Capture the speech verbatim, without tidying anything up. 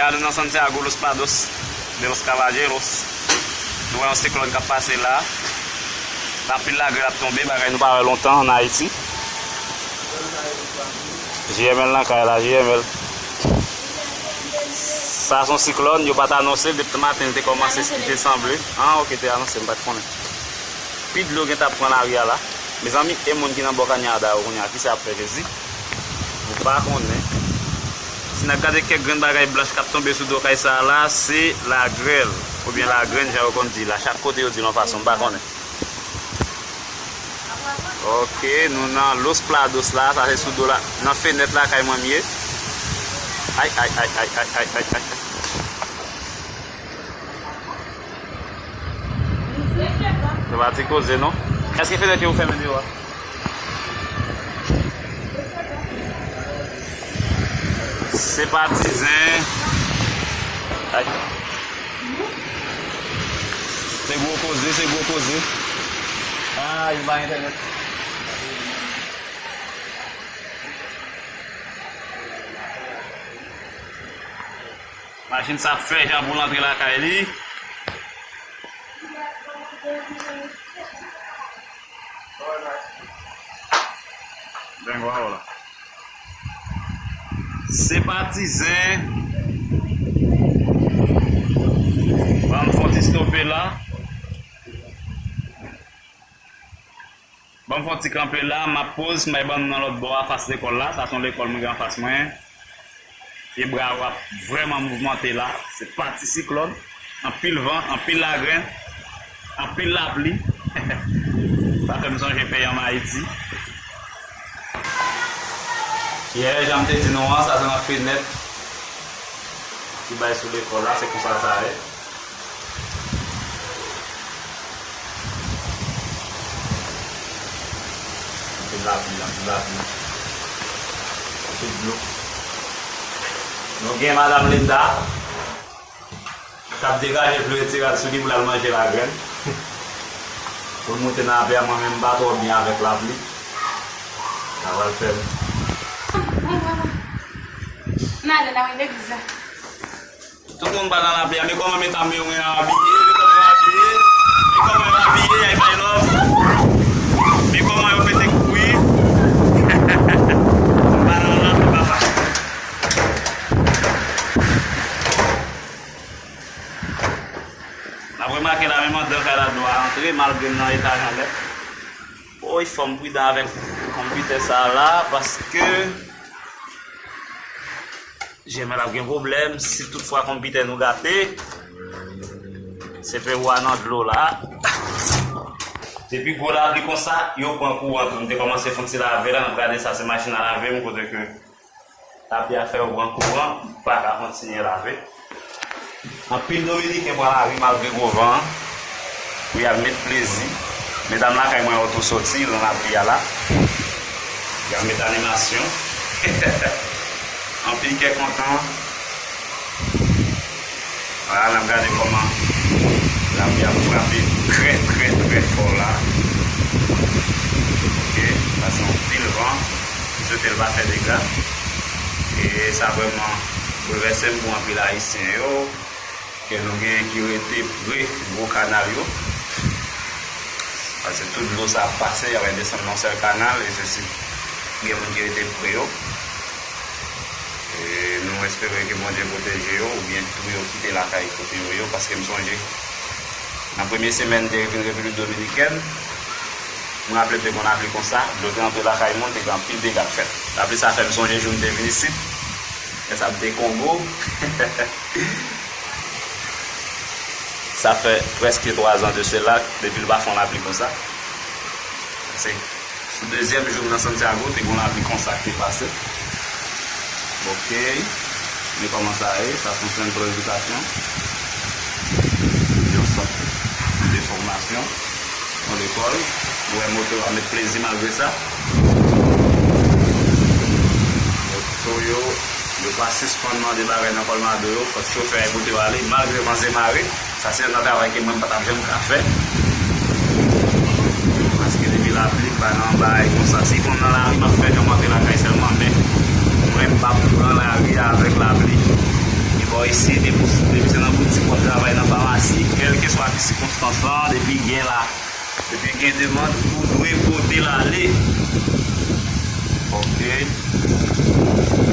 La nou nan Santiago, Los Prados de los Caballeros. Nou wè yon siklòn k ap pase la. Anpil lagrèl ap tonbe, bagay nou pa wè lontan ann Ayiti. J M L nan kay la, J M L. Sa se yon siklòn, yo pa t anonse l depi maten, li te kòmanse, li te sanble. Ah, ok, te anonse, m pa t konnen. Pi dlo gen t ap pran lari a la. Mezanmi, e moun ki nan bò kanyada yo kounye a, kisa y ap fè Jezi? Nou pa konnen. Si n ap gade kèk grenn bagay blanch k ap tonbe sou do kay sa a la, se lagrèl. Oubyen lagrenn, jan yo konn di la. Chak kote yo di l yon fason, m pa konnen. Ok, nou nan Los Prados la, sa se sou do la, nan fenèt lakay mwen m ye. Ay, ay, ay. Se pa ti koze, non. Èske fenèt yo fèmen deyò a? Se pa ti zen. Ay. Se gwo koze, se gwo koze. Ah, yo pa entènèt. Machin sa ap fè jan pou l antre lakay li. Bengo a w la. Se pa ti zen. Ban m fè yon ti stope la. Ban m fè yon ti kanpe la, m ap poz, m bay ban nou nan lòt bò a, fas lekòl la. Sa se yon lekòl mwen gen anfas mwen. Pye bwa yo ap vrèman mouvmante la. Se pa ti siklòn. Anpil van, anpil lagrenn, anpil lapli. Sa fè m sonje peyi an Ayiti. Yè, jan m te di nou an, sa se nan fenèt ki bay sou lekòl la, se konsa sa ye. Anpil lapli, anpil lapli. Anpil dlo. Nou gen Madanm Linda k ap degaje dlo etire l sou li pou l al manje lagrenn. Pou l moute nan lapli a, mwen menm m pa twò byen avèk lapli. Sa pral fè m. N ale nan legliz la. Tout moun pral nan lapli a, men kòman medam yo gen abiye, men kòman yo abiye, men kòman yo abiye, ay bay love. Men kòman yo pete kouri. Pral nan lapli, papa. N ap remake la, menm anndan kay la, dlo a antre, malgre m nan etaj anlè. Woy, fò m pridan avèk konpitè sa a la, paske Gmail ap gen pwoblèm. Si tout fwa konpitè nou gate, se pe w a nan dlo la. Depi gwo lapli konsa, yo pran kouran tou. M te kòmanse fè yon ti lave la, n ap gade sa, se machin a lave m, kote ke lapli a fè yo pran kouran, m pa ka kontinye lave. Anpil Dominiken pran lari malgre gwo van an pou y al met plezi. Medam lakay mwen yo tou soti nan lapli a la. Y ap met animasyon. Anpil kè kontan. Vwala, n ap gade kòman lapli ap frape trè, trè, trè fò la. Ok, sa se yon pil van. M swete l pa fè dega. E sa vrèman boulvèse m pou anpil Ayisyen yo. Ke nou gen ki rete pre gwo kanal yo. Paske tout dlo sa ap pase, y ap desann nan sèl kanal, e sesi. Gen moun ki rete pre yo. E nou espere ke Bondye pwoteje yo, oubyen tou yo kite lakay kote yo ye, paske m sonje, nan premye semèn m te vin Repiblik Dominikèn, m raple m te gon lapli konsa, dlo te antre lakay moun, te gen anpil dega k fèt. Lapli sa fè m sonje jou m te vin isit, lè sa m te Kongo. Sa fè prèske twa zan de sela, depi l pa fè yon lapli konsa. Se sou dezyèm jou m nan Santiago, te gon lapli konsa ki te pase. Ok. Men kòman sa ye, sa se yon sèn prezantasyon. Yon sant de fòmasyon. Yon lekòl. Ou wè moto a met plezi malgre sa. Moto yo, yo pa sispann mande bagay nan kòlmado yo, fòk chofè a pote yo ale, malgre van se mare. Sa se yon travay ke mwen m pa t ap janm ka fè. Paske depi lapli, m pa nan bagay konsa. Si konn nan lari, m ap fè jan m antre lakay sèlman, men mwen m p ap pran lari avèk lapli. E bò isit, Ki gen la. Depi gen demann, ou dwe pote l ale. Ok.